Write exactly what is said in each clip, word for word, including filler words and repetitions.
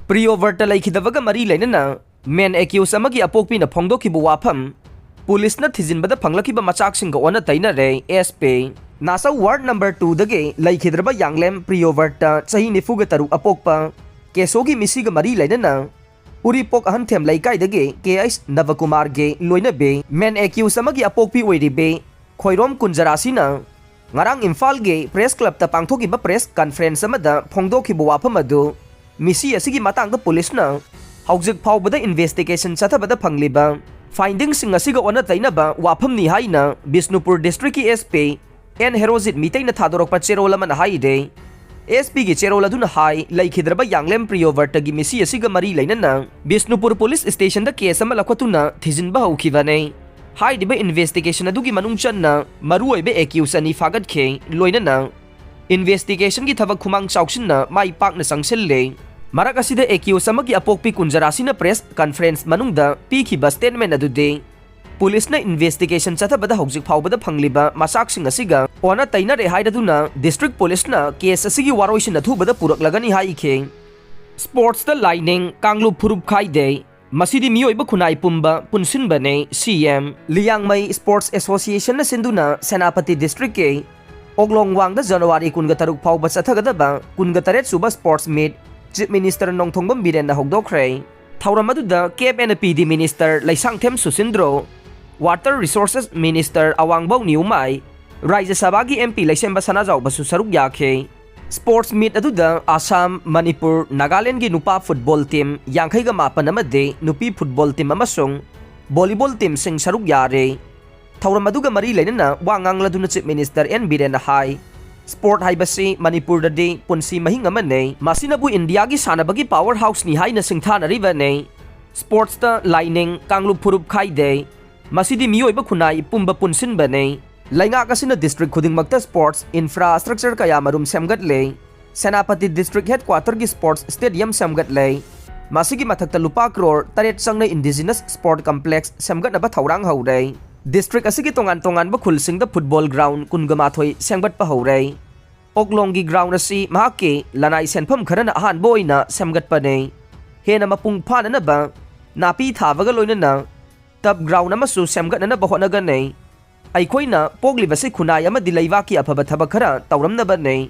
ꯄ꯭ꯔꯤꯌꯣ ꯕ꯭ꯔꯇ ꯂꯩꯈꯤꯗꯕꯒ ꯃꯔꯤ ꯂꯩꯅꯅ ꯃꯦꯟ ꯑꯦꯀ꯭ꯌꯨꯁ ꯑꯃꯒꯤ ꯑꯄꯣꯛꯄꯤꯅ ꯐꯣꯡꯗꯣꯛꯈꯤꯕ ꯋꯥꯐꯝ, ꯄꯨꯂꯤꯁꯅ ꯊꯤꯖꯤꯟꯕꯗ ꯐꯪꯂꯛꯈꯤꯕ ꯃꯆꯥꯛꯁꯤꯡꯒ ꯑꯣꯟꯅ ꯇꯩꯅꯔꯦ꯫ ꯑꯦꯁ ꯄꯤ ꯅꯥꯁꯧ ꯋꯥꯔꯗ ꯅꯝꯕꯔ ꯇꯨꯗꯒꯤ ꯂꯩꯈꯤꯗ꯭ꯔꯕ ꯌꯥꯡꯂꯦꯝ ꯄ꯭ꯔꯤꯌꯣ ꯕ꯭ꯔꯇ, ꯆꯍꯤ ꯅꯤꯐꯨꯒ ꯇꯔꯨꯛ ꯑꯄꯣꯛꯄ, ꯀꯦꯁꯣꯒꯤ ꯃꯤꯁꯤꯒ ꯃꯔꯤ ꯂꯩꯅꯅ ꯎꯔꯤꯄꯣꯛ ꯑꯍꯟꯊꯦꯝ ꯂꯩꯀꯥꯏꯗꯒꯤ ꯀꯦ ꯑꯩꯆ ꯅꯕꯀꯨꯃꯥꯔꯒꯤ ꯂꯣꯏꯅꯕꯤ ꯃꯦꯟ ꯑꯦꯀ꯭ꯌꯨꯁ ꯑꯃꯒꯤ ꯑꯄꯣꯛꯄꯤ ꯑꯣꯏꯔꯤꯕꯤ ꯈꯣꯏꯔꯣꯝ ꯀꯨꯟꯖꯔꯥꯁꯤꯅ ꯉꯔꯥꯡ ꯏꯝꯐꯥꯜꯒꯤ ꯄ꯭ꯔꯦꯁ ꯀ꯭ꯂꯕꯇ ꯄꯥꯡꯊꯣꯛꯈꯤꯕ ꯄ꯭ꯔꯦꯁ ꯀꯟꯐꯔꯦꯟꯁ ꯑꯃꯗ ꯐꯣꯡꯗꯣꯛꯈꯤꯕ ꯋꯥꯐꯝ ꯑꯗꯨ ꯃꯤꯁꯤ ꯑꯁꯤꯒꯤ ꯃꯇꯥꯡꯗ ꯄꯨꯂꯤꯁꯅ ꯍꯧꯖꯤꯛ ꯐꯥꯎꯕꯗ ꯏꯟꯚꯦꯁꯇꯤꯒꯦꯁꯟ ꯆꯠꯊꯕꯗ ꯐꯪꯂꯤꯕ ꯐꯥꯏꯟꯗꯤꯡꯁꯤꯡ ꯑꯁꯤꯒ ꯑꯣꯟꯅ ꯇꯩꯅꯕ ꯋꯥꯐꯝꯅꯤ ꯍꯥꯏꯅ ꯕꯤꯁꯅꯨꯄꯨꯔ ꯗꯤꯁꯇ꯭ꯔꯤꯛꯀꯤ ꯑꯦꯁ ꯄꯤ ꯑꯦꯟ ꯍꯦꯔꯣꯖꯤꯠ ꯃꯤꯇꯩꯅ ꯊꯥꯗꯣꯔꯛꯄ ꯆꯦꯔꯣꯜ ꯑꯃꯅ ꯍꯥꯏꯔꯦ꯫ ꯑꯦꯁ ꯄꯤꯒꯤ ꯆꯦꯔꯣꯜ ꯑꯗꯨꯅ ꯍꯥꯏ, ꯂꯩꯈꯤꯗ꯭ꯔꯕ ꯌꯥꯡꯂꯦꯝ ꯄ꯭ꯔꯤꯌꯣꯕꯔꯇꯒꯤ ꯃꯤꯁꯤ ꯑꯁꯤꯒ ꯃꯔꯤ ꯂꯩꯅꯅ ꯕꯤꯁꯅꯨꯄꯨꯔ ꯄꯨꯂꯤꯁ ꯁ꯭ꯇꯦꯁꯟꯗ ꯀꯦꯁ ꯑꯃ ꯂꯧꯈꯠꯇꯨꯅ ꯊꯤꯖꯤꯟꯕ ꯍꯧꯈꯤꯕꯅꯤ꯫ ꯍꯥꯏꯔꯤꯕ ꯏꯟꯚꯦꯁꯇꯤꯒꯦꯁꯟ ꯑꯗꯨꯒꯤ ꯃꯅꯨꯡ ꯆꯟꯅ ꯃꯔꯨꯑꯣꯏꯕ ꯑꯦꯀ꯭ꯌꯨꯁ ꯑꯅꯤ ꯐꯥꯒꯠꯈꯤ, ꯂꯣꯏꯅꯅ ꯏꯟꯚꯦꯁꯇꯤꯒꯦꯁꯟꯒꯤ ꯊꯕꯛ ꯈꯨꯃꯥꯡ ꯆꯥꯎꯁꯤꯟꯅ ꯃꯥꯏ ꯄꯥꯛꯅ ꯆꯪꯁꯤꯜꯂꯦ꯫ ꯃꯔꯛ ꯑꯁꯤꯗ ꯑꯦꯀ꯭ꯌꯨꯁ ꯑꯃꯒꯤ ꯑꯄꯣꯛꯄꯤ ꯀꯨꯟꯖꯔꯥꯁꯤꯅ ꯄ꯭ꯔꯦꯁ ꯀꯟꯐꯔꯦꯟꯁ ꯃꯅꯨꯡꯗ ꯄꯤꯈꯤꯕ ꯁ꯭ꯇꯦꯠꯃꯦꯟ ꯑꯗꯨꯗꯤ, ꯄꯨꯂꯤꯁꯅ ꯏꯟꯚꯦꯁꯇꯤꯒꯦꯁꯟ ꯆꯠꯊꯕꯗ ꯍꯧꯖꯤꯛ ꯐꯥꯎꯕꯗ ꯐꯪꯂꯤꯕ ꯃꯆꯥꯛꯁꯤꯡ ꯑꯁꯤꯒ ꯑꯣꯟꯅ ꯇꯩꯅꯔꯦ ꯍꯥꯏꯔꯗꯨꯅ ꯗꯤꯁꯇ꯭ꯔꯤꯛ ꯄꯨꯂꯤꯁꯅ ꯀꯦꯁ ꯑꯁꯤꯒꯤ ꯋꯥꯔꯣꯏꯁꯤꯟ ꯑꯊꯨꯕꯗ ꯄꯨꯔꯛꯂꯒꯅꯤ ꯍꯥꯏꯈꯤ꯫ ꯁ꯭ꯄꯣꯔꯠꯁꯇ ꯂꯥꯏꯅꯤꯡ ꯀꯥꯡꯂꯨꯞ ꯐꯨꯔꯨꯞ ꯈꯥꯏꯗꯦ꯫ ꯃꯁꯤꯗꯤ ꯃꯤꯑꯣꯏꯕ ꯈꯨꯟꯅꯥꯏ ꯄꯨꯝꯕ ꯄꯨꯟꯁꯤꯟꯕꯅꯤ, ꯁꯤ ꯑꯦꯝ꯫ ꯂꯤꯌꯥꯡꯃꯩ ꯁ꯭ꯄꯣꯔꯠꯁ ꯑꯦꯁꯣꯁꯤꯌꯦꯁꯟꯅ ꯁꯤꯟꯗꯨꯅ ꯁꯦꯅꯥꯄꯇꯤ ꯗꯤꯁꯇ꯭ꯔꯤꯛꯀꯤ ꯑꯣꯛꯂꯣꯡꯋꯥꯡꯗ ꯖꯅꯋꯥꯔꯤ ꯀꯨꯟꯒ ꯇꯔꯨꯛ ꯐꯥꯎꯕ ꯆꯠꯊꯒꯗꯕ ꯀꯨꯟꯒ ꯇꯔꯦꯠ ꯁꯨꯕ sports meet chief minister Nongthombam ꯕꯤꯔꯦꯟꯅ ꯍꯧꯗꯣꯛꯈ꯭ꯔꯦ꯫ ꯊꯧꯔꯝ ꯑꯗꯨꯗ CAF and P D minister Leishangthem Susindro, water resources minister Awangbow Newmai, Rajya ꯁꯚꯥꯒꯤ ꯑꯦꯝ ꯄꯤ ꯂꯩꯁꯦꯝꯕ ꯁꯅꯥꯖꯥꯎꯕꯁꯨ ꯁꯔꯨꯛ ꯌꯥꯈꯤ꯫ ꯁ꯭ꯄꯣꯔꯠꯁ ꯃꯤꯠ ꯑꯗꯨꯗ ꯑꯁꯥꯝ, ꯃꯅꯤꯄꯨꯔ, ꯅꯥꯒꯥꯂꯦꯟꯒꯤ ꯅꯨꯄꯥ ꯐꯨꯠꯕꯣꯜ ꯇꯤꯝ ꯌꯥꯡꯈꯩꯒ ꯃꯥꯄꯟ ꯑꯃꯗꯤ ꯅꯨꯄꯤ ꯐꯨꯠꯕꯣꯜ ꯇꯤꯝ ꯑꯃꯁꯨꯡ ꯚꯣꯂꯤꯕꯣꯜ ꯇꯤꯝꯁꯤꯡ ꯁꯔꯨꯛ ꯌꯥꯔꯦ꯫ ꯊꯧꯔꯝ ꯑꯗꯨꯒ ꯃꯔꯤ ꯂꯩꯅꯅ ꯋꯥ ꯉꯥꯡꯂꯗꯨꯅ ꯆꯤꯐ ꯃꯤꯅꯤꯁꯇꯔ ꯑꯦꯟ ꯕꯤꯔꯦꯟꯅ ꯍꯥꯏ, ꯁ꯭ꯄꯣꯔꯠ ꯍꯥꯏꯕꯁꯤ ꯃꯅꯤꯄꯨꯔꯗꯗꯤ ꯄꯨꯟꯁꯤ ꯃꯍꯤꯡ ꯑꯃꯅꯤ꯫ ꯃꯁꯤꯅꯕꯨ ꯏꯟꯗꯤꯌꯥꯒꯤ ꯁꯥꯟꯅꯕꯒꯤ ꯄꯥꯋꯔ ꯍꯥꯎꯁꯅꯤ ꯍꯥꯏꯅ ꯁꯤꯡꯊꯥꯅꯔꯤꯕꯅꯤ꯫ ꯁ꯭ꯄꯣꯔꯠꯁꯇ ꯂꯥꯏꯅꯤꯡ, ꯀꯥꯡꯂꯨꯞ ꯐꯨꯔꯨꯞ ꯈꯥꯏꯗꯦ꯫ ꯃꯁꯤꯗꯤ ꯃꯤꯑꯣꯏꯕ ꯈꯨꯟꯅꯥꯏ ꯄꯨꯝꯕ ꯄꯨꯟꯁꯤꯟꯕꯅꯤ꯫ ꯂꯩꯉꯥꯛ ꯑꯁꯤꯅ ꯗꯤꯁꯇ꯭ꯔꯤꯛ ꯈꯨꯗꯤꯡꯃꯛꯇ ꯁ꯭ꯄꯣꯔꯠꯁ ꯏꯟꯐ꯭ꯔꯥꯁ꯭ꯇ꯭ꯔꯛꯆꯔ ꯀꯌꯥꯃꯔꯨꯝ ꯁꯦꯝꯒꯠꯂꯦ꯫ ꯁꯦꯅꯥꯄꯇꯤ ꯗꯤꯁꯇ꯭ꯔꯤꯛ ꯍꯦꯗꯀ꯭ꯋꯥꯇꯔꯒꯤ ꯁ꯭ꯄꯣꯔꯠꯁ ꯁ꯭ꯇꯦꯗꯤꯌꯝ ꯁꯦꯝꯒꯠꯂꯦ꯫ ꯃꯁꯤꯒꯤ ꯃꯊꯛꯇ ꯂꯨꯄꯥ ꯀ꯭ꯔꯣꯔ ꯇꯔꯦꯠ ꯆꯪꯅ ꯏꯟꯗꯤꯖꯤꯅꯁ ꯁ꯭ꯄꯣꯔꯠ ꯀꯝꯄ꯭ꯂꯦꯛꯁ ꯁꯦꯝꯒꯠꯅꯕ ꯊꯧꯔꯥꯡ ꯍꯧꯔꯦ꯫ ꯗꯤꯁꯇ꯭ꯔꯤꯛ ꯑꯁꯤꯒꯤ ꯇꯣꯉꯥꯟ ꯇꯣꯉꯥꯟꯕ ꯈꯨꯜꯁꯤꯡꯗ ꯐꯨꯠꯕꯣꯜ ꯒ꯭ꯔꯥꯎꯟ ꯀꯨꯟꯒ ꯃꯥꯊꯣꯏ ꯁꯦꯝꯒꯠꯄ ꯍꯧꯔꯦ꯫ ꯑꯣꯛꯂꯣꯡꯒꯤ ꯒ꯭ꯔꯥꯎꯟ ꯑꯁꯤ ꯃꯍꯥꯛꯀꯤ ꯂꯅꯥꯏ ꯁꯦꯟꯐꯝ ꯈꯔꯅ ꯑꯍꯥꯟꯕ ꯑꯣꯏꯅ ꯁꯦꯝꯒꯠꯄꯅꯤ꯫ ꯍꯦꯟꯅ ꯃꯄꯨꯡ ꯐꯥꯅꯅꯕ ꯅꯥꯄꯤ ꯊꯥꯕꯒ ꯂꯣꯏꯅꯅ ꯇꯞ ꯒ꯭ꯔꯥꯎꯟ ꯑꯃꯁꯨ ꯁꯦꯝꯒꯠꯅꯅꯕ ꯍꯣꯠꯅꯒꯅꯤ꯫ ꯑꯩꯈꯣꯏꯅ ꯄꯣꯛꯂꯤꯕꯁꯤ ꯈꯨꯟꯅꯥꯏ ꯑꯃꯗꯤ ꯂꯩꯕꯥꯛꯀꯤ ꯑꯐꯕ ꯊꯕꯛ ꯈꯔ ꯇꯧꯔꯝꯅꯕꯅꯤ꯫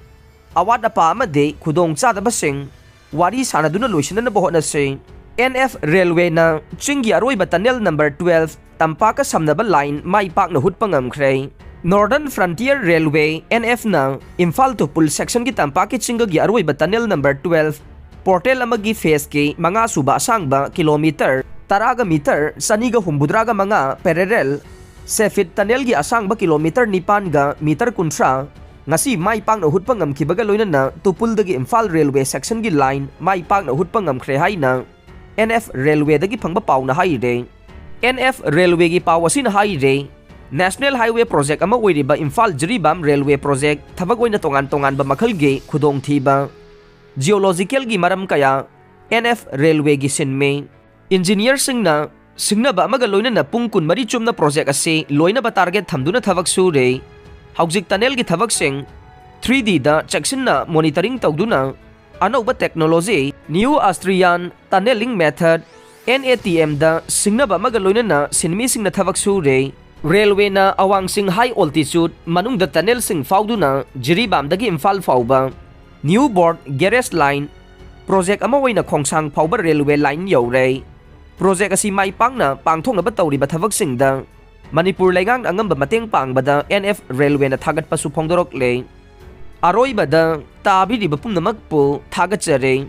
ꯑꯋꯥꯠ ꯑꯄꯥ ꯑꯃꯗꯤ ꯈꯨꯗꯣꯡ ꯆꯥꯗꯕꯁꯤꯡ ꯋꯥꯔꯤ ꯁꯥꯅꯗꯨꯅ ꯂꯣꯏꯁꯤꯟꯅꯅꯕ ꯍꯣꯠꯅꯁꯤ꯫ ꯑꯦꯟ ꯑꯦꯐ ꯔꯦꯜꯋꯦꯅ ꯆꯤꯡꯒꯤ ꯑꯔꯣꯏꯕ ꯇꯅꯦꯜ ꯅꯝꯕꯔ twelve ꯇꯝꯄꯥꯛꯀ ꯁꯝꯅꯕ ꯂꯥꯏꯟ ꯃꯥꯏ ꯄꯥꯛꯅ ꯍꯨꯠꯄ ꯉꯝꯈ꯭ꯔꯦ꯫ Northern Frontier Railway, N F ꯅ ꯏꯝꯐꯥꯜ ꯇꯨꯄꯨꯜ ꯁꯦꯛꯁꯟꯒꯤ ꯇꯝꯄꯥꯛꯀꯤ ꯆꯤꯡꯒꯒꯤ ꯑꯔꯣꯏꯕ ꯇꯅꯦꯜ ꯅꯝꯕꯔ twelve ꯄꯣꯔꯇꯦꯜ ꯑꯃꯒꯤ ꯐꯦꯁꯀꯤ ꯃꯉꯥ ꯁꯨꯕ ꯑꯁꯥꯡꯕ ꯀꯤꯂꯣꯃꯤꯇꯔ ꯇꯔꯥꯒ ꯃꯤꯇꯔ ꯆꯅꯤꯒ ꯍꯨꯝꯐꯨꯇꯔꯥꯒ ꯃꯉꯥ ꯄꯦꯔꯦꯔꯦꯜ ꯁꯦꯐꯤꯠ ꯇꯅꯦꯜꯒꯤ ꯑꯁꯥꯡꯕ ꯀꯤꯂꯣꯃꯤꯇꯔ ꯅꯤꯄꯥꯟꯒ ꯃꯤꯇꯔ ꯀꯨꯟꯊ꯭ꯔꯥ ꯉꯁꯤ ꯃꯥꯏ ꯄꯥꯛꯅ ꯍꯨꯠꯄ ꯉꯝꯈꯤꯕꯒ ꯂꯣꯏꯅꯅ ꯇꯨꯄꯨꯜꯗꯒꯤ ꯏꯝꯐꯥꯜ ꯔꯦꯜꯋꯦ ꯁꯦꯛꯁꯟꯒꯤ ꯂꯥꯏꯟ ꯃꯥꯏ ꯄꯥꯛꯅ ꯍꯨꯠꯄ ꯉꯝꯈ꯭ꯔꯦ ꯍꯥꯏꯅ ꯑꯦꯟ ꯑꯦꯐ ꯔꯦꯜꯋꯦꯗꯒꯤ ꯐꯪꯕ ꯄꯥꯎꯅ ꯍꯥꯏꯔꯦ꯫ ꯑꯦꯟ ꯑꯦꯐ ꯔꯦꯜꯋꯦꯒꯤ ꯄꯥꯎ ꯑꯁꯤꯅ ꯍꯥꯏꯔꯦ, ꯅꯦꯁꯅꯦꯜ ꯍꯥꯏꯋꯦ ꯄ꯭ꯔꯣꯖꯦꯛ ꯑꯃ ꯑꯣꯏꯔꯤꯕ ꯏꯝꯐꯥꯜ ꯖꯤꯔꯤꯕꯥꯝ ꯔꯦꯜꯋꯦ ꯄ꯭ꯔꯣꯖꯦꯛ ꯊꯕꯛ ꯑꯣꯏꯅ ꯇꯣꯉꯥꯟ ꯇꯣꯉꯥꯟꯕ ꯃꯈꯜꯒꯤ ꯈꯨꯗꯣꯡꯊꯤꯕ, ꯖꯤꯑꯣꯂꯣꯖꯤꯀꯦꯜꯒꯤ ꯃꯔꯝ ꯀꯌꯥ ꯑꯦꯟ ꯑꯦꯐ ꯔꯦꯜꯋꯦꯒꯤ ꯁꯤꯟꯃꯤ, ꯏꯟꯖꯤꯅꯤꯌꯔꯁꯤꯡꯅ ꯁꯤꯡꯅꯕ ꯑꯃꯒ ꯂꯣꯏꯅꯅ ꯄꯨꯡ ꯀꯨꯟꯃꯔꯤ ꯆꯨꯞꯅ ꯄ꯭ꯔꯣꯖꯦꯛ ꯑꯁꯤ ꯂꯣꯏꯅꯕ ꯇꯥꯔꯒꯦꯠ ꯊꯝꯗꯨꯅ ꯊꯕꯛ ꯁꯨꯔꯤ꯫ ꯍꯧꯖꯤꯛ ꯇꯅꯦꯜꯒꯤ ꯊꯕꯛꯁꯤꯡ three D ꯗ ꯆꯦꯛꯁꯤꯟꯅ ꯃꯣꯅꯤꯇꯔꯤꯡ ꯇꯧꯗꯨꯅ ꯑꯅꯧꯕ technology, New Austrian Tunneling Method, N A T M ꯗ ꯁꯤꯡꯅꯕ ꯑꯃꯒ ꯂꯣꯏꯅꯅ ꯁꯤꯟꯃꯤꯁꯤꯡꯅ ꯊꯕꯛ ꯁꯨꯔꯦ꯫ ꯔꯦꯜꯋꯦꯅ ꯑꯋꯥꯡ ꯆꯤꯡ, high altitude, ꯃꯅꯨꯡꯗ ꯇꯅꯦꯜꯁꯤꯡ ꯐꯥꯎꯗꯨꯅ ꯖꯤꯔꯤꯕꯥꯝꯗꯒꯤ ꯏꯝꯐꯥꯜ ꯐꯥꯎꯕ New Board Gauge Line project ꯑꯃ ꯑꯣꯏꯅ ꯈꯣꯡꯁꯥꯡ ꯐꯥꯎꯕ ꯔꯦꯜꯋꯦ ꯂꯥꯏꯟ ꯌꯧꯔꯦ꯫ ꯄ꯭ꯔꯣꯖꯦꯛ ꯑꯁꯤ ꯃꯥꯏ ꯄꯥꯛꯅ ꯄꯥꯡꯊꯣꯛꯅꯕ ꯇꯧꯔꯤꯕ ꯊꯕꯛꯁꯤꯡꯗ ꯃꯅꯤꯄꯨꯔ ꯂꯩꯉꯥꯛꯅ ꯑꯉꯝꯕ ꯃꯇꯦꯡ ꯄꯥꯡꯕꯗ ꯑꯦꯟ ꯑꯦꯐ ꯔꯦꯜꯋꯦꯅ ꯊꯥꯒꯠꯄꯁꯨ ꯐꯣꯡꯗꯣꯔꯛꯂꯦ꯫ ꯑꯔꯣꯏꯕꯗ ꯇꯥꯕꯤꯔꯤꯕ ꯄꯨꯝꯅꯃꯛꯄꯨ ꯊꯥꯒꯠꯆꯔꯤ꯫